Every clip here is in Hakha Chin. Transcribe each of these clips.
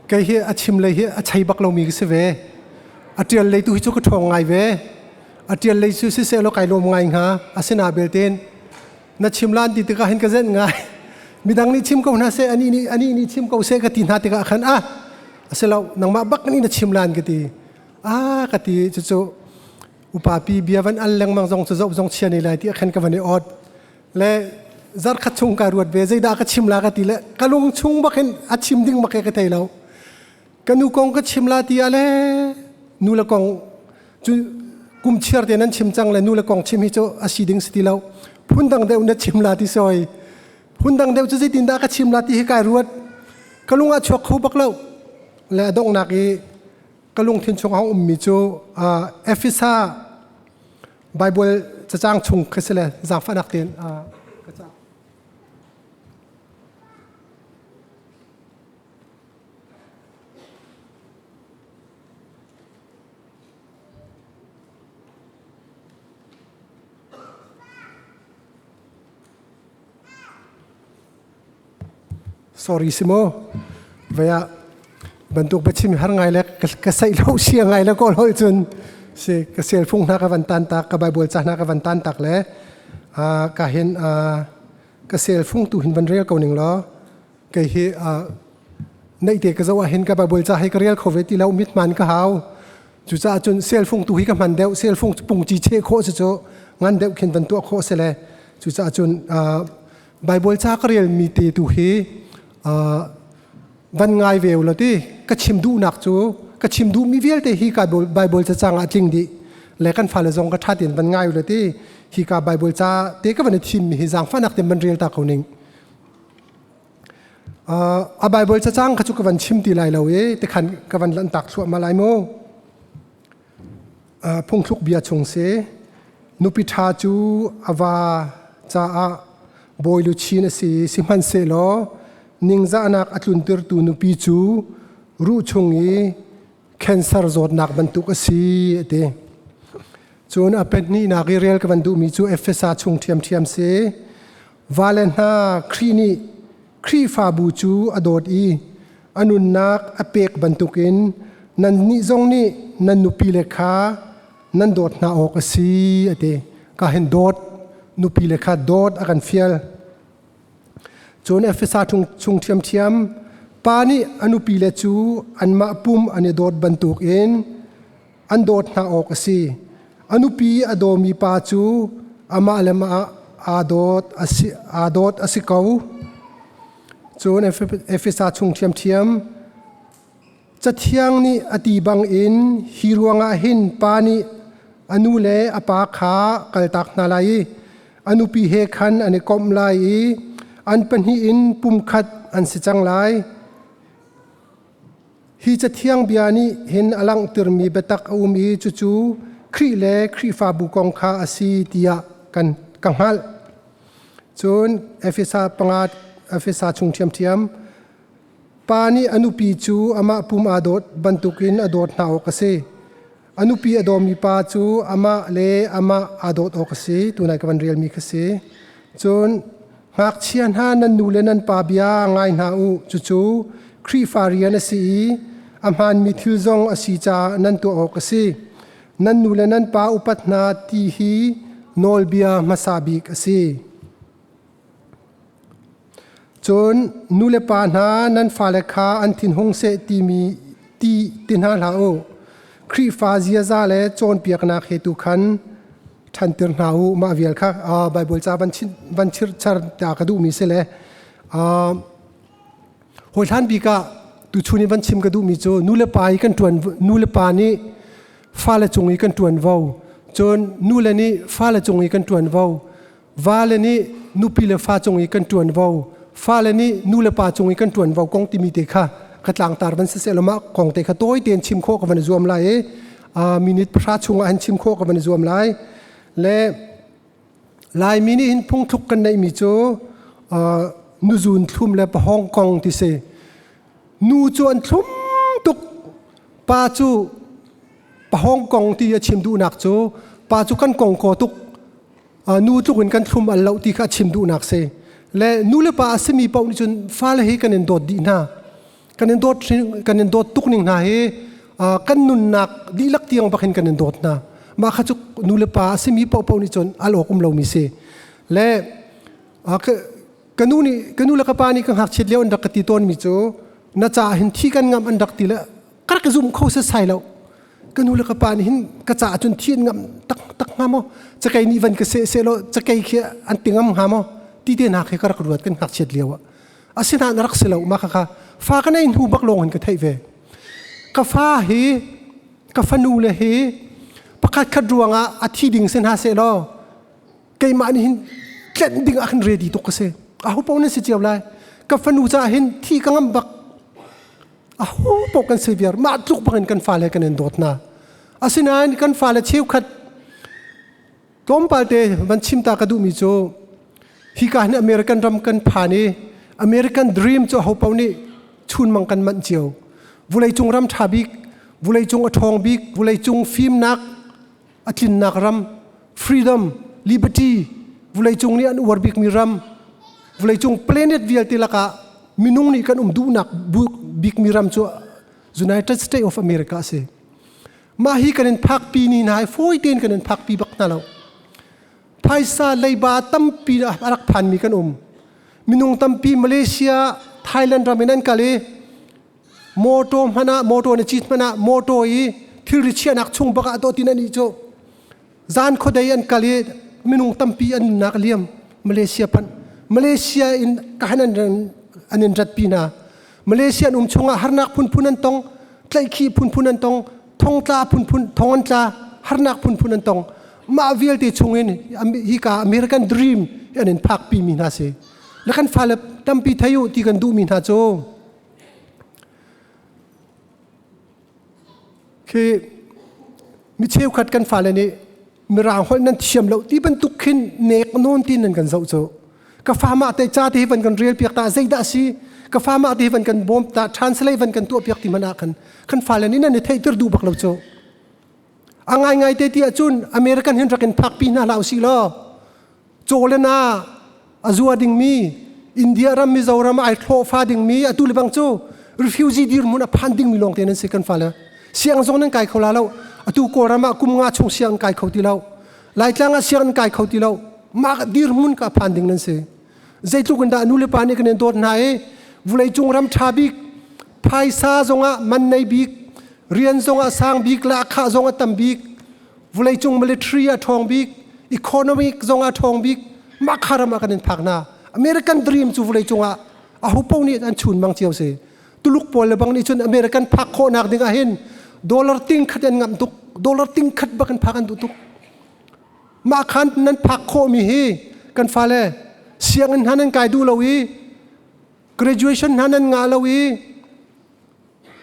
Kei hi a chim lei hi a chei bak lomi ka si ve. A ṭial lei tu hi cu ka ṭhawng ngai ve. A ṭial lei cu siseh law kai lawm ngai hnga. Asina belte na chim lan ti tikah hin ka zenh ngai. Midang nih chim ko hna seh, anih nih anih nih chim ko seh ka ti hna tikah khan ah asilo nangmah bak nih na chim lan ka ti. Ah ka ti cucu upa pi bia van al lengmang zong cu zoh zong chia ne lai ti khan ka van i ot. Le zarkhat chung ka ruat ve zeidah ka chim la ka ti le ka lung chung bak in a chim ding bak ka thei lo. Ka nu kong ka chim la ti ah le nu le kong cu kum chiar te nan chim cang le nu le kong chim hi cu a si ding si ti lo. Phun dang deuh na chim la ti soi. Phun dang deuh cu zeitin dah ka chim la ti hi kai ruat. Ka lung ah chuak kho bak lo. Le a donghnak i ka lungthin chung a ummi cu Efesa Bible cacang chung khi si le zaangfahnak tein ka cah. Sorry si mu. Vei ah bantuk biachim har ngai le ka saih lo sia ngai le kawl hol cun si ka cell phone hna ka van tan tak ka Bible ca hna ka van tan tak le ka hin ka cell phone tu hin van rel ko ning law kei hi neih te ka zoh ah hin ka Bible ca hi ka rel kho ve ti lo mit man ka hau cucaah cun cell phone tu hi ka hman deuh cell phone pung ci che khawh si cu ngan deuh khin van tuah khawh si le cucaah cun Bible ca ka relmi te tu hi van ngai ve lo ti ka chim duhnak cu ka chim duhmi vialte hi ka Bible cacang ah tling dih le kan fale zong ka ṭha tein van ngai lo ti hi ka Bible ca te ka van i thimmi hi zaangfahnak te van rel ta ko ning a Bible cacang kha cu ka van chim ti lai lo i tikhan ka van lanhtak thluahmah lai mu Phungthluk bia chung si nupi ṭha cu a va caah bawi luchin a si sihmanhsehlaw ningzahnak a tluntertu nupi cu ruh chung i cancer zawtnak bantuk a si a ti. Cun a pahnih i rel ka van duhmi cu Efesa chung ṭhiamṭhiam si. Vale hna Khrih nih Khrihfabu cu a dawt i a nunnak a pek bantukin nannih zong nih nan nupile kha nan dawt hna awk a si a ti. Ka hin dawt nupile kha dawt a kan fial. Cun Efesa chung ṭhiamṭhiam pa nih a nupile cu anmah pum an i dawt bantukin an dawt hna awk a si. A nupi a dawmi pa cu amah le mah aa dawt a si, aa dawt a si ko. Cun Efesa chung ṭhiamṭhiam Cathiang nih a ti bangin hi ruangah hin pa nih a nu le a pa kha kaltak hna lai i a nupi he khan an i komh lai i an pahnih in pumkhat an si cang lai. Hi cathiang bia nih hin a langhtermi biatak a um i cucu Khrih le Khrihfabu kong kha a si tiah kan ka hngalh. Cun Efesa panga Efesa chung ṭhiamṭhiam pa nih a nupi cu amah pum aa dawt bantukin a dawt hna awk a si. A nupi a dawmi pa cu amah le amah aa dawt awk a si. Tunai ka van relmi kha si. Cun ngakchia hna nan nu le nan pa bia ngai hna u. Cucu Khrihfa rian a si i a hmaanmi thil zong a si caah nan tuah awk a si. Nan nu le nan pa upat hna ti hi nawlbia hmasa bik a si. Cun nu le pa hna nan fale kha an thinhung seh timi ti ti hna hlah u. Khrihfa ziaza le cawnpiaknak he tu khan ṭhantir hna u. Mah vial kha Baibal ca van van chirhchar ta ka duhmi si le hawi hlan bik ah tuchun i van chim ka duhmi cu nu le pa i kan ṭuan nu le pa nih fale cung i kan ṭuanvo cun nu le nih fale cung i kan ṭuanvo Vale nih nupi le fa cung i kan ṭuanvo, fale nih nu le pa cung i kan ṭuanvo kong timi te kha ka tlangtar van siseh law mah kong te kha tawi tein chim khawh ka van i zuam lai i minute pahra chungah hin chim khawh ka van i zuam lai. Le Laimi nih hin phungthluk kan neihmi cu nuzun thlum le pahawng kong ti si. Nu cu an thlum tuk, pa cu pahawng kong ti a chim duhnak cu pa cu kan kong kaw tuk nu tluk in kan thlum al lo ti kha a chim duhnak si le nu le pa a simi paoh nih cun fale hi kan in dawt dih hna. Kan in dawt kan in dawt tuk ning hna hi kan nunnak dihlak tiang bak hin kan in dawt hna. Mah kha cu nu le pa a simi paohpaoh nih cun al awk um lomi si. Le ka nu nih ka nu le ka pa nih ka ngakchiat lio an rak ka ti tawnmi cu na caah hin thi kan ngamh an rak ti le ka rak zum kho setsai lo. Ka nu le ka pa nih hin ka caah cun thi an ngamh tak tak hnga maw? Cakei nih van ka seh seh law cakei khi an ti ngam hnga maw? Ti te hna khi ka rak ruat kan ngakchiat lio ah. Asinain a rak si lo mah khakha fa ka nei hnu bak lawng in ka theih ve. Ka fa hi ka fanu le hi pakhat khat ruangah a thi ding si hna seh law keimah nih hin tlenh ding ah khin ready tuk ka si. Aho paoh nan si cio lai. Ka fanu caah hin thi ka ngam bak. Aho paoh kan si viar mah tluk bangin kan fale kan in dawt hna. Asinain kan fale cheukhat Tlawmpal te van chim ta ka duhmi cu hika hin American ram kan phan i American dream cu aho paoh nih chunmang kan manh cio. Vuleicung ram ṭha bik, vuleicung a ṭhawng bik, vuleicung fimnak a tlinnak ram, freedom, liberty, vuleicung nih an uar bikmi ram, vuleicung planet vialte lakah minung nih kan um duhnak bikmi ram cu United States of America a si. Mah hi kan in phakpi ni hna hi fawi tein kan in phakpi bak hna lo. Phaisa leiba tampi a rak phanmi kan um. Minung tampi Malaysia, Thailand ram in an kal i motor hmanh ah motor na cit hmanh ah motor i thilri chiahnak chung bak ah dawh tin an ih cu. Zan khuadei an kal i minung tampi an nunnak a liam Malaysia phanh. Malaysia in ka han an in ratpi hna. Malaysia an um chungah harnak phunphun an tong, tlaihkhih phunphun an tong, thongtla phunphun, thong an tla, harnak phunphun an tong. Mah vialte chungin hika American Dream an in phakpi mi hna si. Le kan fale tampi thei u ti kan duhmi hna cu khi mi cheukhat kan fale nih mirang holh nan thiam lo ti bantuk khin nek nawn tin nan kan zoh cu ka fa mah te ca te hi van kan rel piak ta zeidah si ka fa mah te hi van kan bawm ta translate van kan tuah piak ti hmanh ah khan kan fale nih nan i theihter duh bak lo cu a ngai ngai te ti ahcun American hin rak in phakpi hna hlah usih law Caw le na a zua dingmi India ram Mizoram ai thlawhfa dingmi atu le bang cu refugee dirhmun a phan dingmi lawng te nan si kan fale siang zong nan kai kho la lo atu Kawlram ah kum nga chung siang kai kho ti lo Laitlang ah siang kai kho ti lo mah dirhmun ka phan ding nan si zeitluk in dah nu le pa nih kan in dawt hna i vulei cung ram ṭha bik phaisa zongah man nei bik rian zongah sang bik lahkhah zong a tam bik Vawleicung military a ṭhawng bik, economic zong a ṭhawng bik, mah kha ram ah kan in phak hna. American dream cu vawleicung ah aho paoh nih an chun mang cio si. Tuluk pawl le bang nih cun American phak khawhnak ding ah hin dollar ting khat an ngamh tuk, dollar ting khat bak in phak an duh tuk. Mah khan nan phak khawhmi hi kan fale sianginn hna nan kai duh lo i graduation hna nan ngah lo i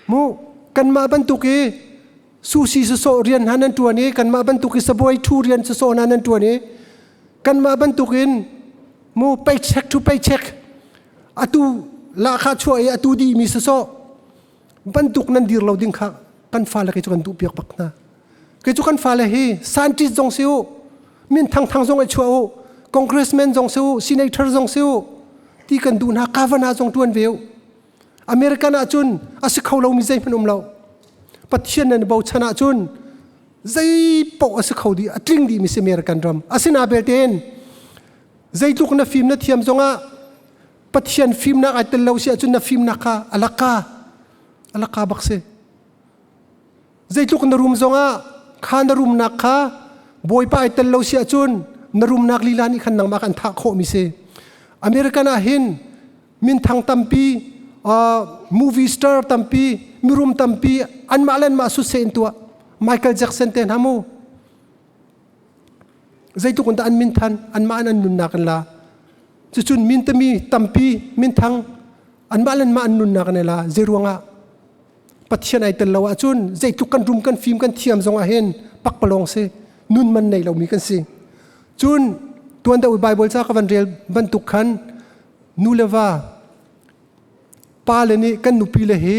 mu kanmah bantuk i sushi sawsawh rian hna nan ṭuan i kanmah bantuk i sabuai ṭhu rian sawsawh hna nan ṭuan i kanmah bantuk in mu paycheck to paycheck atu lahkhah chuah i atu dihmi sawsawh bantuk nan dir lo ding kha kan fale kei cu kan duhpiak bak hna kei cu kan fale hi scientist zong si u min thangthang zong ai chuah u congressman zong si u senator zong si u ti kan duh hna governor zong ṭuan ve u American ahcun a si kho lomi zeihmanh um lo. Pathian nan i bochan ahcun zei paoh a si kho dih, a tling dihmi si American ram. Asina belte zeitluk na fim na thiam zongah Pathian fimnak ai tel lo si ahcun na fimnak kha alaka alaka bak si. Zeitluk na rum zongah kha na rumnak kha Bawipa ai tel lo si ahcun na rumnak lila nih khan nangmah kan thah khawhmi si. American ah hin minthang tampi movie star tampi mirum tampi anmah le anmah sut in tuah Michael Jackson te hna mu zeitluk in dah an minthan anmah an nunnak an la cucun min tami tampi minthang anmah le anmah an nunnak an la zeiruangah Pathian ai tel lo ahcun zeitluk kan rum kan fim kan thiam zong ah hin pakpalawng si nun man nei lomi kan si cun tuan deuh Bible ca ka van rel bantuk khan nu le va pa le nih kan nupi le hi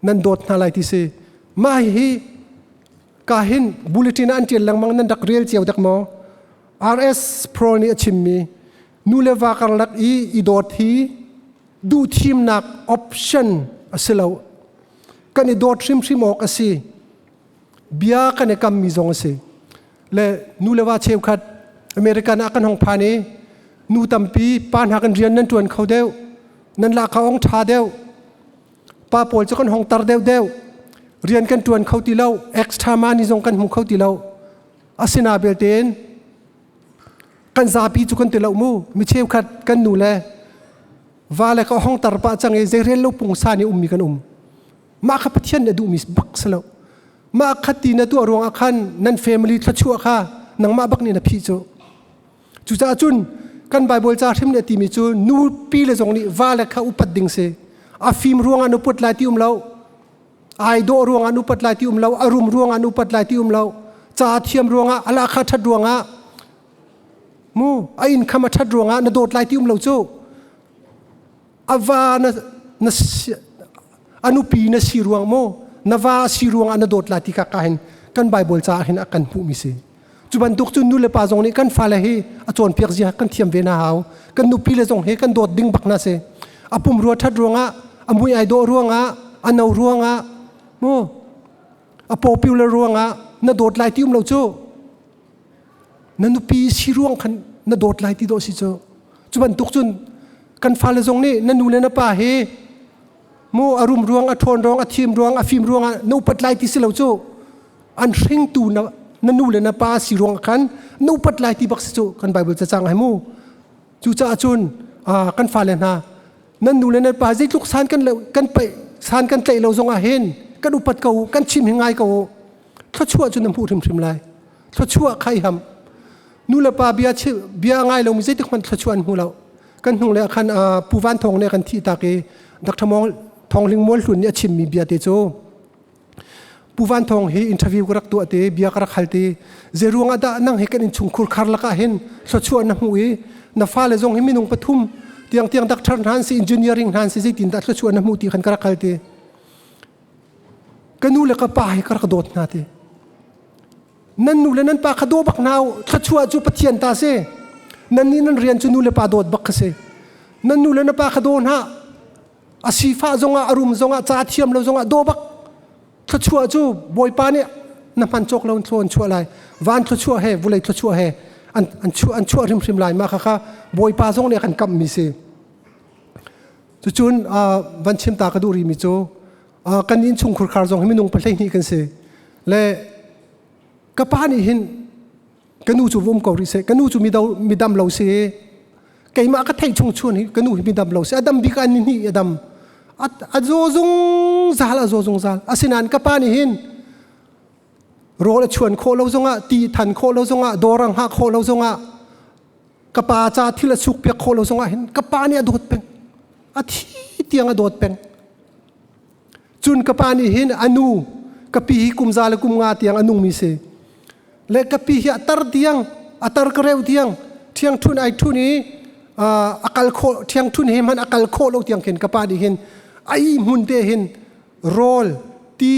nan dawt hna lai ti si mah hi ka hin bulletin ah an ṭial lengmang nan rak rel cio dak maw RS Pro nih a chimmi nu le va karlak i i dawt hi Duhthimnak option a si lo. Kan i dawt hrimhrim awk a si. Bia kan i kammi zong a si. Le nu le va cheukhat American ah kan hong phan i nu tampi pa hna kan rian nan ṭuan kho deuh, nan lahkhah ong ṭha deuh, pa pawl cu kan hong tar deuh deuh, rian kan ṭuan kho ti lo, extra money zong kan hmu kho ti lo. Asina belte in kan zapi cu kan ti lo mu mi cheukhat kan nu le va le ka hong tar pah cang i zeirel lo pungsan i ummi kan um mah kha pathian nih a duhmi bak si lo mah kha ti na tuah ruangah khan nan family thluachuah kha nangmah bak nih na phih cu cucaah cun kan bible ca hrim nih a timi cu nu pi le zong nih va le kha upat ding si a fim ruangah nu put lai ti um lo ai dawh ruangah an upat lai ti um lo a rum ruangah an upat lai ti um lo ca thiam ruangah a lahkhah ṭhat ruangah mu a income a ṭhat ruangah na dawt lai ti um lo cu a va na na a nupi na si ruang mu na va si ruangah na dawt lai ti ka ka hin kan bible ca ah hin a kan hmuh mi si cu bantuk cu nu le pa zong nih kan fale hi a cawnpiak zia kan thiam ve na hau kan nupi le zong hi kan dawt ding bak na si a pum rua that ruangah a mui ai dawh ruangah a no ruangah mu a popular ruangah na dawt lai ti um lo cu na nupi si ruang khan na dawt lai ti dawh si cu cu bantuk cun kan fale zong nih na nu le na pa hi mu a rum ruang a ṭhawn ruang a thim ruang a fim ruangah na upat lai ti si lo cu an hringtu na na nu le na pa si ruang khan na upat lai ti bak si cu kan bible cacang hai mu cucaah cun kan fale hna nan nu le nan pa zeitluk san kan kan paih san kan tlaih lo zong ah hin kan upat ko kan chim hi ngai ko thluachuah cu na hmuh hrimhrim lai thluachuah kha i ham nu le pa bia bia ngai lomi zeitik hmanh thluachuah an hmu lo kan hnung le khan pu van thong ne kan thi tak i Dr. Mong Thong Ling Mual Hlun nih a chimmi bia te cu Pu Van Thawng hi interview ka rak tuah te, bia ka rak hal te. Zeiruang ah dah nang hi kan innchungkhur khar lakah hin thluachuah na hmuh i na fale zong hi minung pathum tiang tiang doctor hna an si, engineering hna an si, zeitin dah thluachuah na hmuh ti khan ka rak hal te. Ka nu le ka pa hi ka rak dawt hna te. Nan nu le nan pa kha daw bak hna u. Thluachuah cu Pathian ta si. Nan nih nan rian cu nu le pa dawt bak kha si. Nan nu le na pa kha daw hna. A sifah zongah a rum zongah ca thiam lo zongah daw bak thluachuah cu Bawipa nih na hman cawk lo in thlua an chuah lai van thluachuah he vulei thluachuah he an an chuah an chuah hrimhrim lai mah kha Bawipa zong nih a kan kamhmi si cucun van chim ta ka duh rihmi cu kan innchungkhur khar zong hi minung 12 kan si le ka pa nih hin ka nu cu vum ko rih seh ka nu cu midam lo si keimah ka theih chung chun hi ka nu hi midam lo si a dam bik an ni hnih a dam a zaw zungzal a zaw zungzal asinain ka pa nih hin rawl a chuan khawh lo zongah ti than khawh lo zongah dawr a hngah khawh lo zongah ka pa ca thil a suk piak khawh lo zongah hin ka pa nih a dawt peng a thi tiang a dawt peng Cun ka pa nih hin a nu ka pi hi kum za le kum nga tiang a nungmi si. Le ka pi hi a tar tiang a tar ka reu tiang ṭhiang ṭhun ai ṭhun i a kal khawh ṭhiang ṭhun he hmanh a kal khawh lo tiang khin ka pa nih hin a ih hmun te hin rawl ti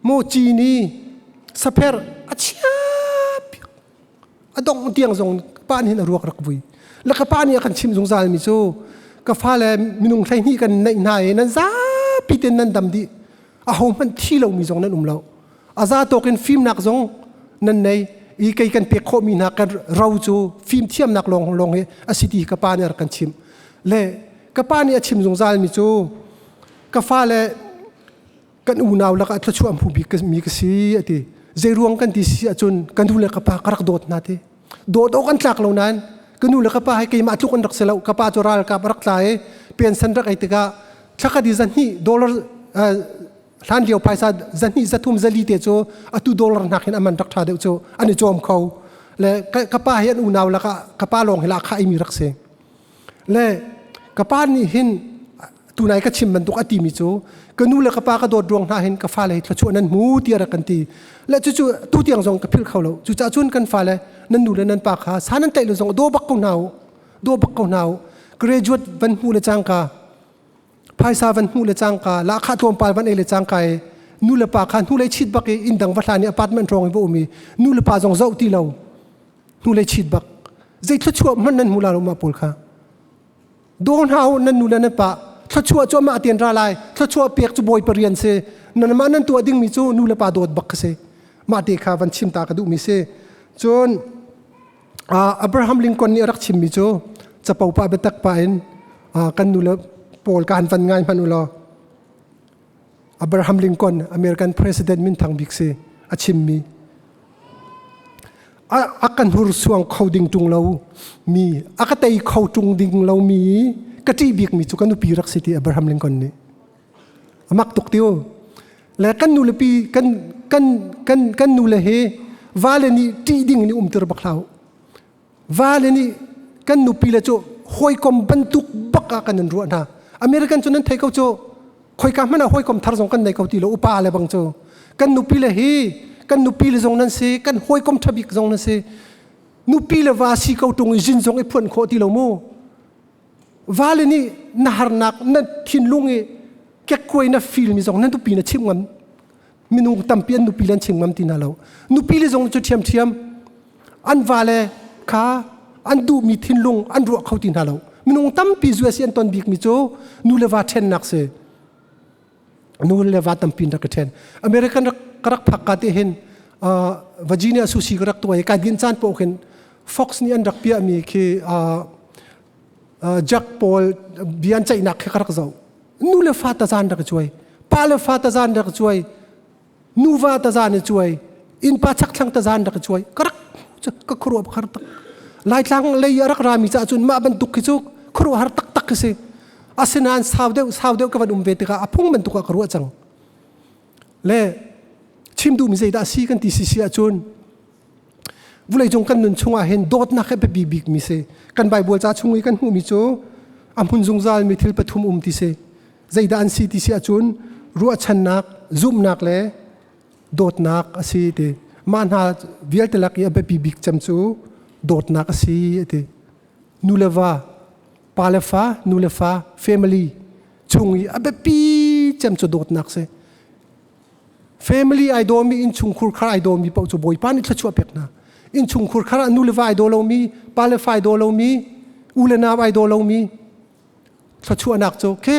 mu cini sapher a chia a dongh tiang zong ka pa nih hin a ruak rak vui le ka pa nih a kan chimh zungzal mi cu ka fale minung 12 kan neih hna i nan zapi ten nan dam dih a ho hmanh thi lomi zong nan um lo a za tawk in fimnak zong nan nei i kei kan pek khawhmi hna kan ro cu fim thiamnak lawng lawng hi a si ti ka pa nih a rak kan chimh le ka pa nih a chim zungzal mi cu ka fale kan unau lakah thluachuah hmu bik mi ka si a ti zei ruang kan ti si ahcun ka nu le ka pa ka rak dawt hna ti dawt awk an tlak lo nain ka nu le ka pa he keimah tluk an rak si lo ka pa cu ralkap a rak tla i pension rak ei tikah thlakhat i zahnih dollar hlan lio phaisa zahnih zathum zali te cu atu dollar hnak hin aman rak tha deuh cu an i cawm kho le ka pa hi an unau lakah ka pa lawng hi la kha mi rak si Le ka pa nih hin tunai ka chim bantuk a timi cu ka nu le ka pa ka dawt ruang hna hin ka fale hi thluachuah nan hmu tiah rak kan ti. Le cucu tu tiang zong ka philh kho lo. Cucaah cun kan fale nan nu le nan pa kha sa nan tlaih lo zong daw bak ko hna u. Daw bak ko hna u. Graduate van hmu le cangka phaisa van hmuh le cangka lahkhah tlawmpal van ei le cangka i nu le pa kha hnulei chit bak i inn dang va hlan i apartment hrawng i va um i nu le pa zong zoh ti lo hnulei chit bak zei thluachuah hmanh nan hmu la lo mah pawl kha. Daw hna u nan nu le nan pa. Thluachuah cu amah tian ra lai. Thluachuah pek cu Bawipa rian si. Nanmah nan tuah dingmi cu nu le pa dawt bak ka si. Mah te kha van chim ta ka duhmi si. Cun Abraham Lincoln nih a rak chimmi cu capo pa biatak pa in kan nu le pawl ka han van ngai hmanh u law Abraham Lincoln American president minthang bik si a chimmi a kan hursuang kho ding ṭung lo mi a ka tei kho ṭung ding lo mi ka ṭih bik mi cu ka nupi rak si ti Abraham Lincoln nih a mak tuk tiu le kan nu le pi kan kan kan kan nu le hi vale nih ṭih ding in umtir bak hlah vale nih kan nupi le cu hawikom bantuk bak ah kan in ruah hna American cu nan thei ko cu khoika hmanh ah hawikom thar zong kan nei ko ti lo upa le bang cu kan nupi le hi kan nupi le zong nan si kan hawikom ṭha bik zong nan si nupi le va si ko ṭung i zin zong i phuan khawh ti lo mu vale nih na harnak na thinlung i kekkuai na feel mi zong na nupi na chimh ngam minung tampi an nupi le an chim ngam ti hna lo nupi le zong cu ṭhiamṭhiam an vale kha an duhmi thinlung an ruah kho ti hna lo minung tampi US i an ton bikmi cu nu le va ṭhennak si nu le va tampi rak ka ṭhen American rak ka rak phak ka te hin Virginia sushi ka rak tuah i kai din caan paoh khin Fox nih an rak piahmi khi Jack pawl bia an ceihnak khi ka rak zoh nu le fa tazan rak cuai pa le fa tazan rak cuai nuva tazan i cuai innpa chakthlang tazan rak cuai ka rak ka khuaruah har tak laitlang lei a rak rami caah cun mah bantuk khi cu khuaruahhar taktak khi si asinain sau deuh sau deuh ka van um ve tikah a phung bantuk ah ka ruah cang le chim duhmi zeidah si kan ti si si ahcun Vawleicung kan nun chungah hin dawtnak hi biapi bikmi si. Kan Baibal ca chung i kan hmuhmi cu a hmun zungzalmi thil pathum um ti si. Zeidah an si ti si ahcun ruahchannak, zumhnak le dawtnak a si ti. Mah hna vialte lak i a biapi bik cem cu dawtnak a si ti. Nu le va, pa le fa, nu le fa, family chung i a biapi cem cu dawtnak si. Family ai dawmi innchungkhur khar ai dawmi paoh cu Bawipa nih thluachuah pek hna. Innchungkhur khar ah nu le va ai daw lomi, pa le fa ai daw lomi, u le nau ai daw lomi thluachuahnak cu ke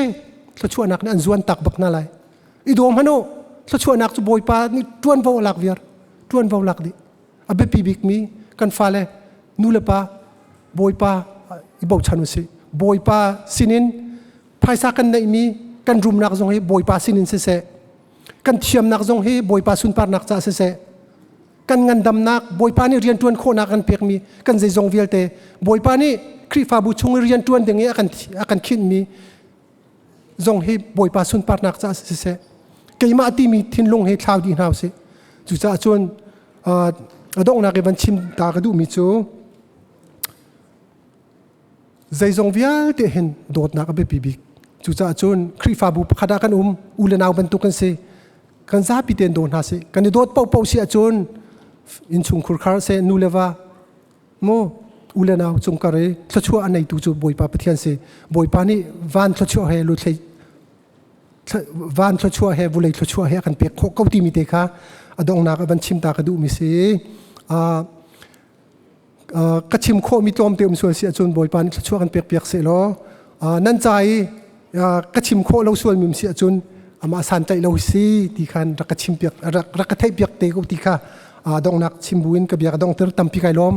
thluachuahnak nih an zuan tak bak hna lai. I daw hmanh u thluachuahnak cu Bawipa nih ṭuanvo a lak viar, ṭuanvo lak dih. A biapi bikmi kan fale nu le pa Bawipa i bochan usih. Bawipa sinin phaisa kan neihmi kan rumnak zong hi Bawipa sinin siseh kan thiamnak zong hi Bawipa sunparnak caah siseh kan ngandamnak Bawipa nih rianṭuan khawhnak kan pekmi kan zeizong vialte Bawipa nih Khrihfabu chung i rianṭuan ding i a kan a kan khinhmi zong hi Bawipa sunparnak caah siseh keimah timi thinlung hi thlau dih hna usih cucaah cun a donghnak i van chim ta ka duhmi cu Zeizong vialte hin dawtnak a biapi bik. Cucaah cun Khrihfabu pakhat ah kan um, u le nau bantuk kan si. Kan zapi tein daw hna sih. Kan i dawt paohpaoh si ahcun innchungkhur khar seh nu le va mu u le nau cungkar i thluachuah a neitu cu Bawipa Pathian si. Bawipa nih van thluachuah he luthlei van thluachuah he vulei thluachuah he a kan pek khawh ko timi te kha a donghnak a van chim ta ka duhmi si. Ka chim khawhmi tlawmte um sual si ahcun Bawipa nih thluachuah kan pekpiak seh law nan ca i ka chim khawh lo sualmi um si ahcun amah santlaih lo si ti khan rak ka chimpiak rak ka theihpiak te ko ti kha donghnak chim buin ka bia ka donghter tampi kai lawm.